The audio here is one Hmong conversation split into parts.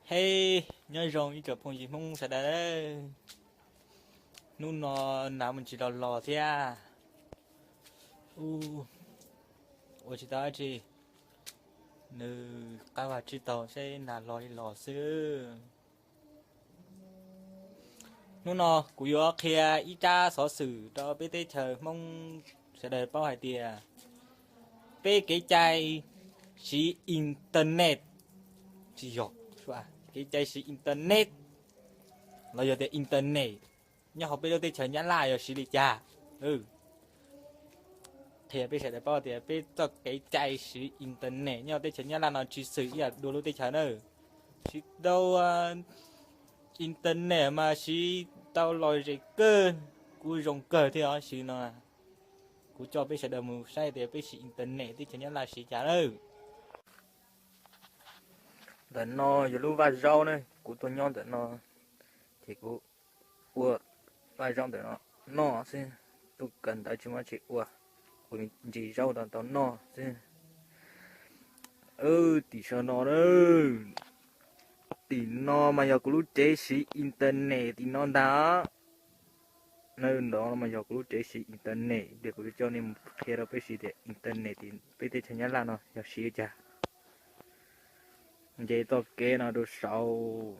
Hej, nyob zoo ib tsoom phooj ywg Hmoob sawv daws. Hnub no nag mus tsis los los thiab. Ua tsis tau dab tsi, nws qab vaj tsib taug seb nag los li los xwb. Hnub no kuv yuav qhia ib tsab xov xwm rau peb teb chaws Hmoob sawv daws paub hais tias peb kev cai siv internet, tsis yog, kev cai siv internet los yog tias internet nyob hauv peb lub teb chaws Nyab Laj yog siv li cas. Qhia peb sawv daws paub tias peb txoj kev cai siv internet nyob teb chaws Nyab Laj no tsis xwm ib yam dua lub teb chaws na. Siv tau internet mas siv tau lom zem kawg, kuj zoo kawg thiab os. Siv no kuv coj peb sawv daws mus saib tias peb siv internet teb chaws Nyab Laj siv cas na. Ntawm no yog lub vaj zaub na, kuv tuaj nyob ntawm no ces kuv ua vaj zaub ntawm no noj xwb. Tuaj kawm ntawv tsis muaj dab tsi ua, kuv ntsis zaub tau noj xwb. Tim saum no, tim no mas yog kuv lub tsev siv internet tim no ntag. Nov mas yog kuv lub tsev siv internet, pliag kuv coj nej mus qhia rau peb siv tias internet tim peb teb chaws Nyab Laj no yog siv li cas. Nce txoj kev no rau saud,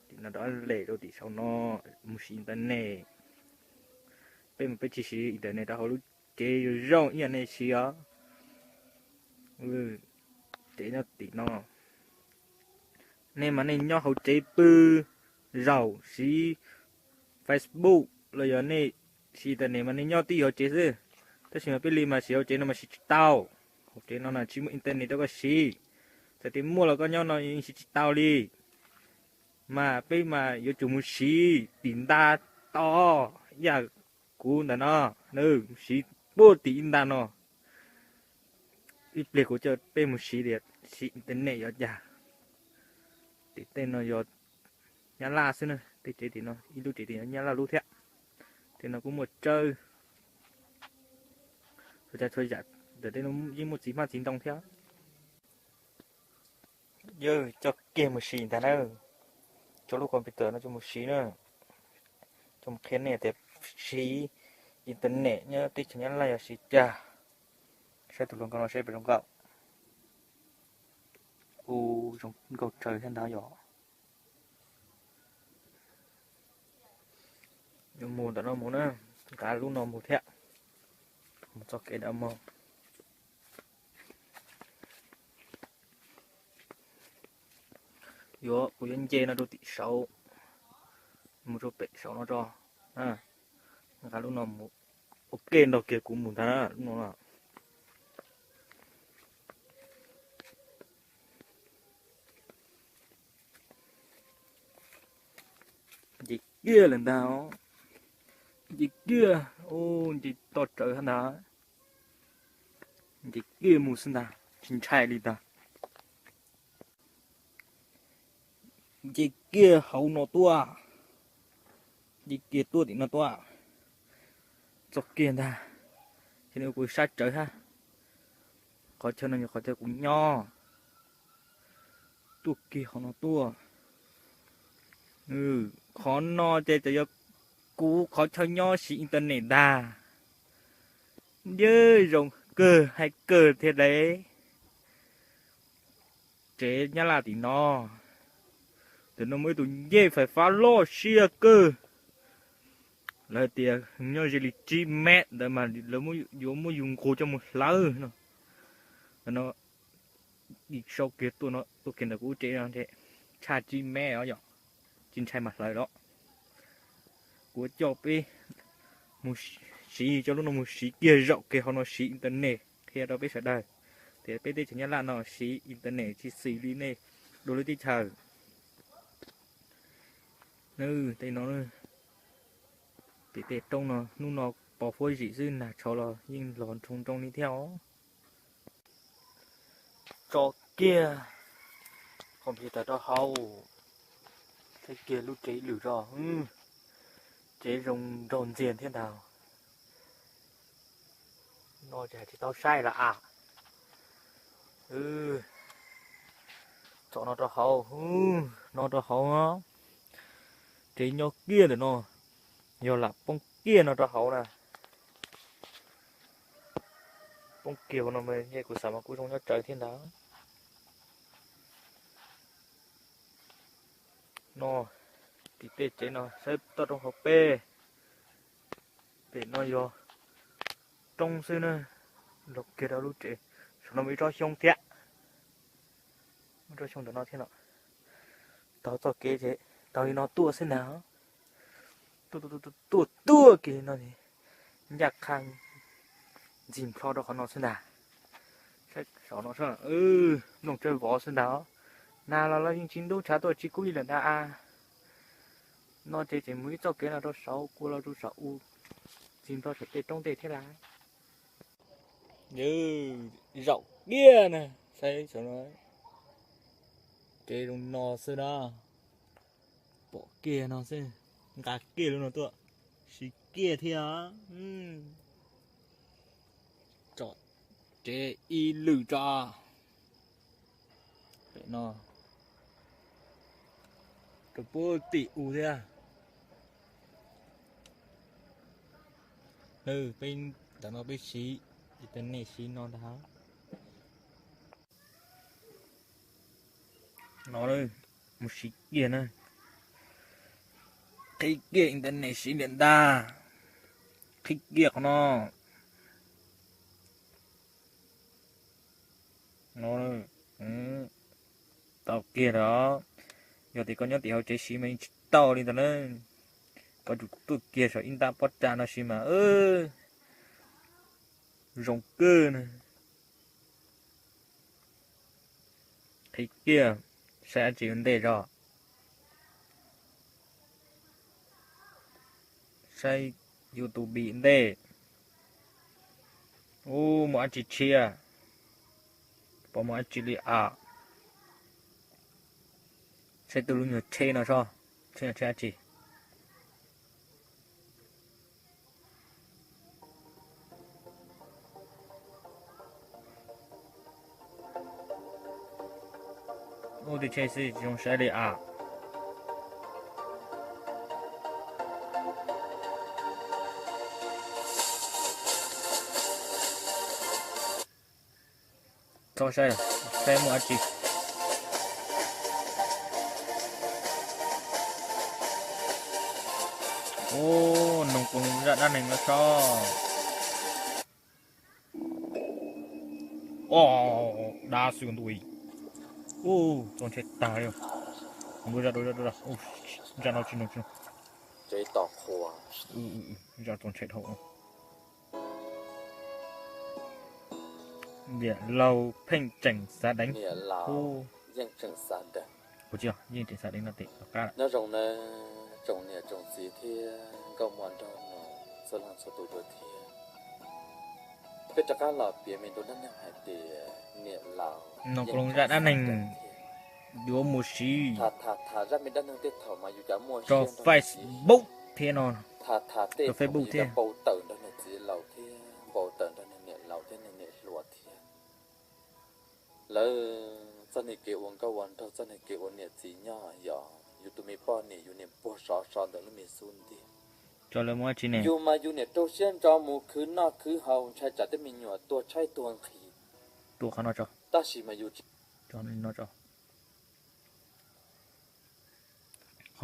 tim no rov lem rau tim saum no mus siv internet. Peb mas peb tsis siv internet rau hauv lub tsev zoo zoo ib yam nej siv os. Tsev nyob tim no. Nej mas nej nyob hauv tsev pw, zaum siv Facebook los yog nej siv internet mas nej nyob tib hauv tsev xwb. Tab sis mas peb li mas siv hauv tsev no mas siv tsis tau. Hauv tsev no na tsis muaj internet rau koj siv. Txawm tias muaj los koj nyob no yeej siv tsis tau li. Mas peb mas yuav tsum mus siv tim nta tod, ib yam kuv ntawm no, siv puag tim ib nta no. Ib pliag kuv coj peb mus siv tias siv internet yuav cas. Tim tej no yog Nyab Laj xwb na, tej tsev tim no ib lub tsev tim no Nyab Laj lub thiab. Tej no kuj muaj tsawb, txhua tsav txhua yam, ntawm tej no yeej muaj txiv hmab txiv ntoo thiab. Yog coj kiag mus siv ntag na, coj lub computer no coj mus siv na, coj mus qhia nej tias siv internet nyob teb chaws Nyab Laj yog siv cas. Saib tus hluas nkauj no saib puas zoo nkauj. Ua zoo nkauj tsawv thiab ntag yom. Yuav mus ntawm no mus na, nqa lub no mus thiab, mus txoj kev ntawd mus. Yuav, kuv yuav nce no rau tim saud, mus rau pem saum no tso, nqa lub no mus. Ok, nrog kiag kuv mus ntag lub no. Nce kiag lawm ntag, nce kiag, nce toj rawv ntag, nce kiag mus xwb ntag, tsis ntshai li ntag. Nce kiag hauv no tuaj, nce kiag tuaj tim no tuaj, txog kiag ntag, ces nws kuv sab tsawv hab. Qhov chaw no yog qhov chaw kuv nyob, tuaj kiag hauv no tuaj. Qhov no ces txawm yog kuv qhov chaw nyob siv internet ntag. Nyob zoo kawg, hais kawg thiab lauj. Tsev Nyab Laj tim no, tam no muaj ib tug ncej fais fab loj siab kawg. Lawv tias nyob ze li tsib mev ntawd mas lawv yuav muab yus nqus coj mus hlawv no. Tam no sau kiag tuaj no, tuaj kiag ntawm kuv lub tsev no, tshaj tsib mev os yom, tsis ntshai mas hlawv los. Kuv coj peb mus siv, coj lub no mus siv kiag zaum kiag hauv no siv internet qhia rau peb sawv daws tias peb teb chaws Nyab Laj no siv internet tsis xws li nej dua lub teb chaws. Tej no, pem tej roob no hnub no pos fuab zim xwb, nag tshauv los yeej los nroo nroo li thiab os. Tso kiag computer rau hauv, thaij kiag lub tsev lwm zog, tsev zoo nraug ntxiag thiab ntag. No ces hais tsis tau saib lawm as. Tsom no rau hauv, no rau hauv. Tsev nyob kiag ntawm no, yog lam poob kiag no rau hauv na. Poob kiag hauv no mas kuv xav mas kuj zoo nyob tsawv thiab ntag. No, tim tej tsev no saib toj roob hauv peb. Pem no yog roob xwb na, los kiag rau lub tsev. Saum no muaj ib tsob xyoob thiab, muaj tsob xyoob ntawm no thiab no. Taug txoj kev ces taug li no tuaj xwb ntag. Tuaj tuaj tuaj kiag li no, ncaj qha ntxig nplho rau qhov no xwb ntag. Saib saum no, nplooj tsawb vov xwb ntag. Nag los los yeej tsis ntub, tshav tuaj tsis kub li lawm ntag a. No ces tseem mus ib txoj kev no rau saud, kua los rau saum u, ntxig nplho saum tej roob tej thiab lawm. Zaum kiag na, saib saum no, tsev zoo no xwb na. Pom kiag no xwb, nqa kiag lub no tuaj, siv kiag thiab. Tsom tsev ib lwm tso. Pem no rau puag tim u thiab. Peb ntawm no peb siv internet siv no ntag. No mus siv kiag na. Qhib kiag internet siv ntiam ntag. Qhib kiag qhov no. No, tau kiag lawm. Yog tias koj nyob tim hauv tsev siv mas yeej tsis tau li ntawd na. Koj tsum tuaj kiag saum ib ntab pob tsav no siv mas zoo kawg na. Qhib kiag, saib dab tsi ua ntej tso. Saib YouTube ntej. Ub, muaj dab tsi tshiab? Pom muaj dab tsi li as? Saib tus lub nyuag tsheb no seb, tsheb no tsheb dab tsi? Ub, tus tsheb xwb tsis zoo saib li as. Txhob saib, saib muaj dab tsi. Ub, noog kuv zaj dab neeg no seb. Ub, dab xwb ntuj. Ub, txaus ntshai tag li. Zaj no tsis noog, tsis noog. Zaj txaus ntshai dhau. Niam laus pheej tseem xav deev. Ua tsis, yeej tseem xav deev no tes qab. Nyob zoo nawb tsoom niam tsoom txiv thiab nkauj muam nraug nus txhua leej txhua tus dua thiab. Peb rov qab los piav me ntsis dab neeg hais tias niam laus, noog kuv zaj dab neeg yuav mus siv tham tham zaj me dab neeg tej thaum mas yus cov muaj rau Facebook thiab no, tham tham tej thaum Facebook thiab npau taws nrog niag txiv laus thiab npau taws nrog niag niam laus thiab niag niam hluas thiab. Lawv txoj niag kev ua nkauj ua nraug, txoj niag kev ua niam txiv nyob yog yus tus me poj niam yus niam puag sov so ntawm lub me xub ntiag. Yus mas yus niam rau siab ntso mus khwv noj khwv haus ntshai tsam tej me nyuam tuag tshaib tuag nqhis. Tab sis mas yus tsis, qhov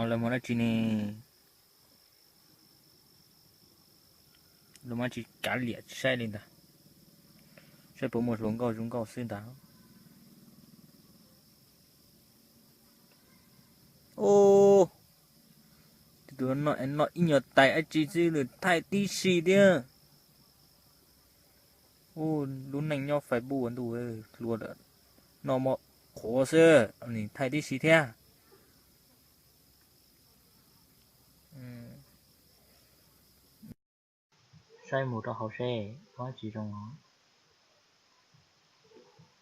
lawv mus dab tsi ne? Lawv mas tsis kav liam saib li ntag. Saib puas muaj hluas nkauj zoo nkauj xwb ntag. Ub, tus no noj ib nyuag tais dab tsi xwb nws thaij tib si thiab. Ub, lub neej nyob Facebook ntuj, hluas noj mov qhuav xwb nws thaij tib si thiab. Saib mus rau hauv seb muaj dab tsi zoo.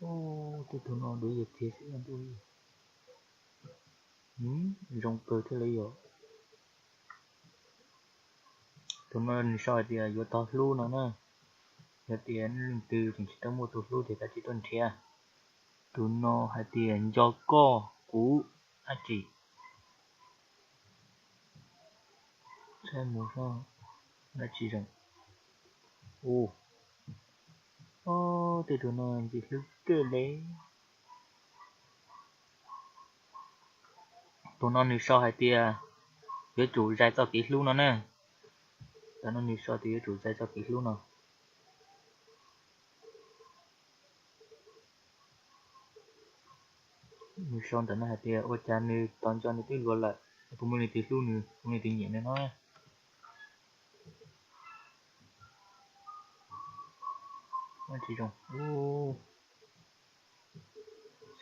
Ub, tej tug no duav yag thiab xwb ntuj. Zoo kawg thiab li yom. Tus no nws sau hais tias yuav tog hlub no na. Yog tias leej twg tseem tsis tau muaj tus hlub ces kav tsij tuaj nrhiav. Tus no hais tias nco koj kuv dab tsi. Saib mus soj dab tsi zoo. Ua, tej tus no ntxim hlub kawg le. Tus no nws sau hais tias yuav tsum zais txoj kev hlub no na. Tus no nws sau tias yuav tsum zais txoj kev hlub no. Nws sau ntawm no hais tias ua cas nws tos nco nws twb luag lawm, puas muaj leej twg hlub nws, puas muaj leej twg nyiam nws no. Tsis zoo.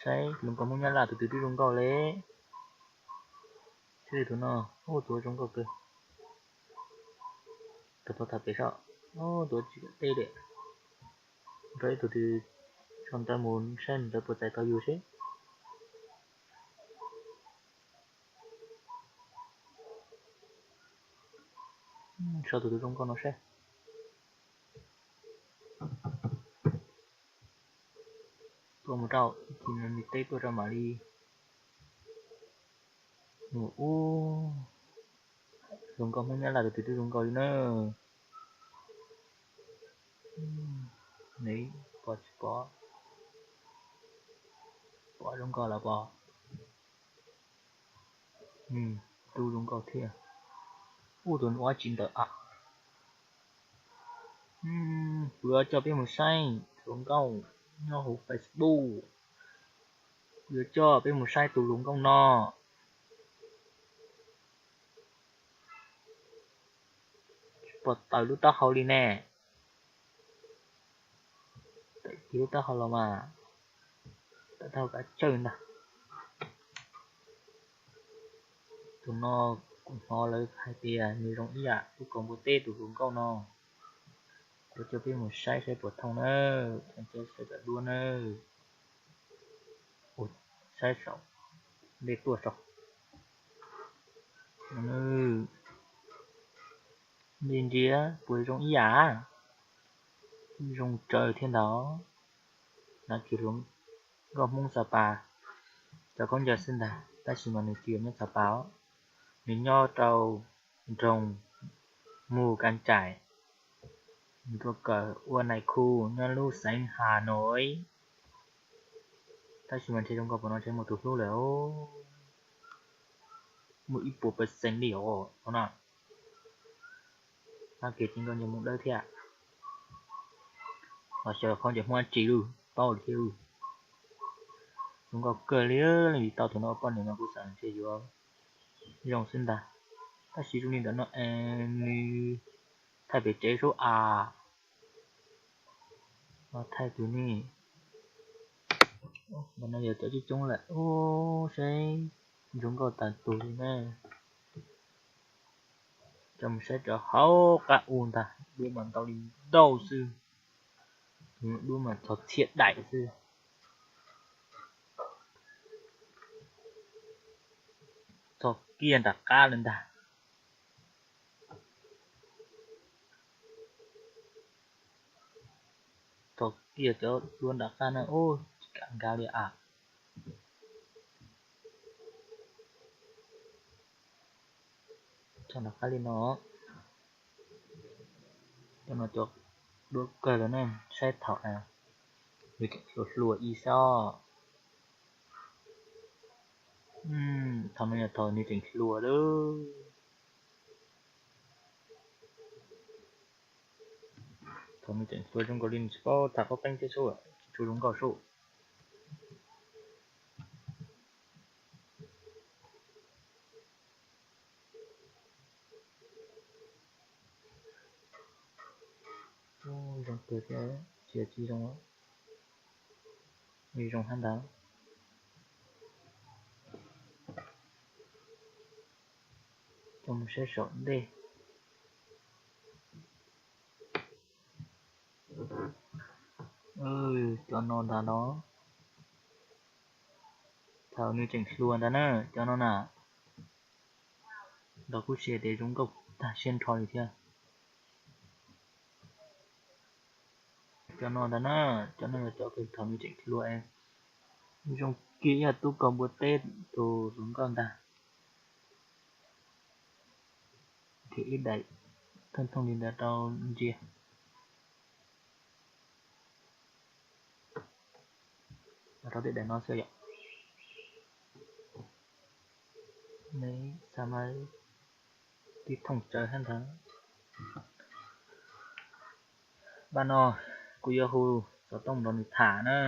Saib hluas nkauj Hmoob Nyab Laj tus twg twb zoo nkauj le. Saib tus no, ua tuav zoo nkauj kawg. Tus pov tham pem soj, ua tuav tsis kam teb li. Nrog ib tug twg sau ntawv mus saib ntawv puas txais tau yus seb. Sau tus twg zoo nkauj no saib. Tuaj mus rau ib chim no nws teb tuaj rau mam li. Ua, hluas nkauj Hmoob Nyab Laj tus twg twb zoo nkauj li na. Nws pom tsis pom, pom zoo nkauj los pom. Tus zoo nkauj thiab. Ua tus ua tsis ntawm a. Kuv yuav coj peb mus saib hluas nkauj nyob hauv Facebook. Kuv yuav coj peb mus saib tus hluas nkauj no. Tsis pom tawm lub taub hau li ne. Tawm kiag lub taub hau los mas, tawm taub hau kav tsawj ntag. Tus no kuv hnov lawv hais tias nws zoo ib yam lub kaus npua teb tus hluas nkauj no. Kuv coj peb mus saib saib puas thooj nawb, saib saib kom duab nawb. Ua, saib saum dej tuaj saud. Nws ntsia puas zoo ib yam, zoo tsawv thiab ntag. No ces hluas nkauj Hmoob Xa Pas, cov khaub ncaws xwb ntag, tab sis mas nws tsis yog nyob Xa Pas os, nws nyob rau nroog Mus Kas Tsaim, nws tuaj kawm ua nais khu nyob lub xeev Has Nois. Tab sis mas ntshe zoo nkauj puas no ntshe muaj tus hlub lawm. Muaj ib puas pawv xees li os no na. Nab kiag tsis nkauj ntshe mus dawb thiab. Los xyov khaub ncaws Hmoob dab tsi lawm, paub li thiab. Zoo nkauj kawg li, leej twg tau tus no ua poj niam no kuv xav ntshe yuav zoo xwb ntag. Tab sis zoo li ntawm no es nws thaij pem tsev sub as. Los thaij tus ni. Ntawm no yog cov coob coob lawm, ub, seb zoo nkauj tas tus li ne. Coj mus saib rau hauv qab u ntag, duab mas ntau li ntau xwb. Duab mas txog txhiab daim xwb. Txog kiag nram qab lawm ntag. Txog kiag cov duab nram qab na, ub, tsis kam nkag li as. Txog nram qab li no, cov no cov duab kawg lawm na, saib thaum nws hluas hluas ib xyob. Thaum no yog thaum nws tseem hluas lawm. Thaum nws tseem hluas zoo nkaus li nws tsis paub tham qab qeeb thiab sub, tsis tshua zoo nkauj sub. Zoo kawg thiab, tsis yog tsis zoo, zoo hab ntawd. Coj mus saib saum ntej. Cov no ntag no. Thaum nws tseem hluas ntag na, cov no na. Nrog kuv sia tias zoo nkauj tag siab nrho li thiab. Cov no ntag na, cov no yog cov thaum nws tseem hluas es Zoo kiag ib yam tub kaus npua teb tus hluas nkauj ntag. Nrhiav ib daim thooj thooj li ntawd rau ntsia. Rau tej daim no xwb yom. Neb xav mas tiv thooj tsawv hab ntawd. Npaj no kuv yuav hu xov tooj nrog nws tham na,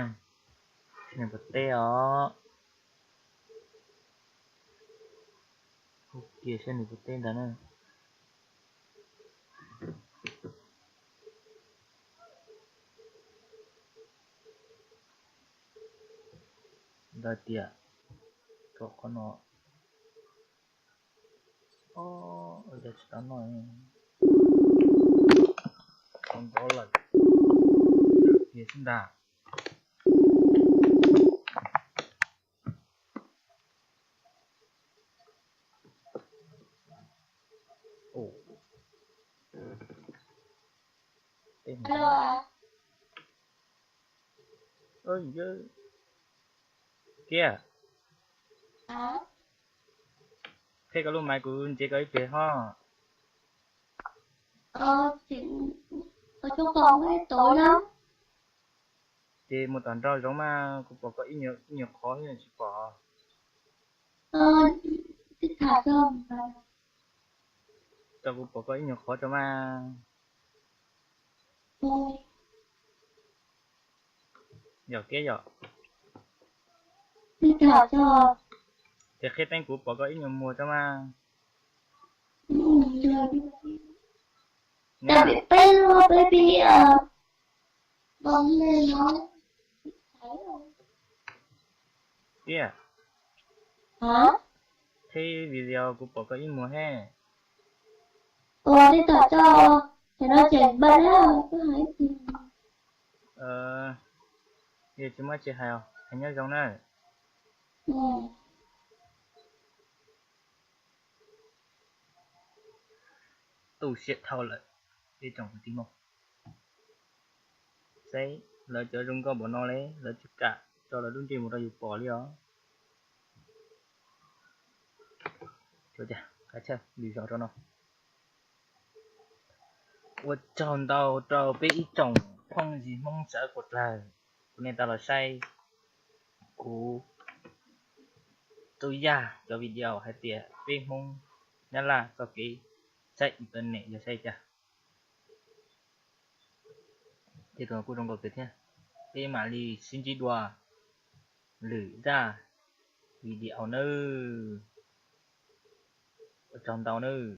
saib nws puas teb os. Hu kiag saib nws puas teb ntag na. Ntawd tias, kom qhov no, o, yog tsis tau noj, tau ntov lawm, tias xwb ntag. Kiag, qhib koj lub maiv kuv ntsev koj ib pliag ho. Ces mus tom nraum zoov mas kuv pom koj ib nyuag qhov tsis pom. Tau kuv pom koj ib nyuag qhov tso mas. Yog kiag yom. Ces qhib teeb kuv pom koj ib nyuag muag tso mas. Tiag, qhib video kuv pom koj ib muag he. Ua tib tom tso, ces no ces npaj na. Yog tsis muaj tsis hais, hais nyob zoo na. Tu siab dhau lawm, ib tsoom kwv tij Hmoob. Saib lawv cov zoo nkauj npaum no li, lawv tsis kam tso lawv lub ntsej muag rau yus pom li os. Qhov chaw lwm zaus rau no. Ua tsaug ntau rau peb ib tsoom phooj ywg Hmoob sawv puas dlawg, kuv nej tau los saib kuv tub Yaj cov video hais tias peb Hmoob Nyab Laj txoj kev saib internet yog saib li cas. Tej tug kuj zoo nkauj kawg thiab. Peb mam li sib ntsib dua lwm zaj video nawb. Ua tsaug ntau nawb.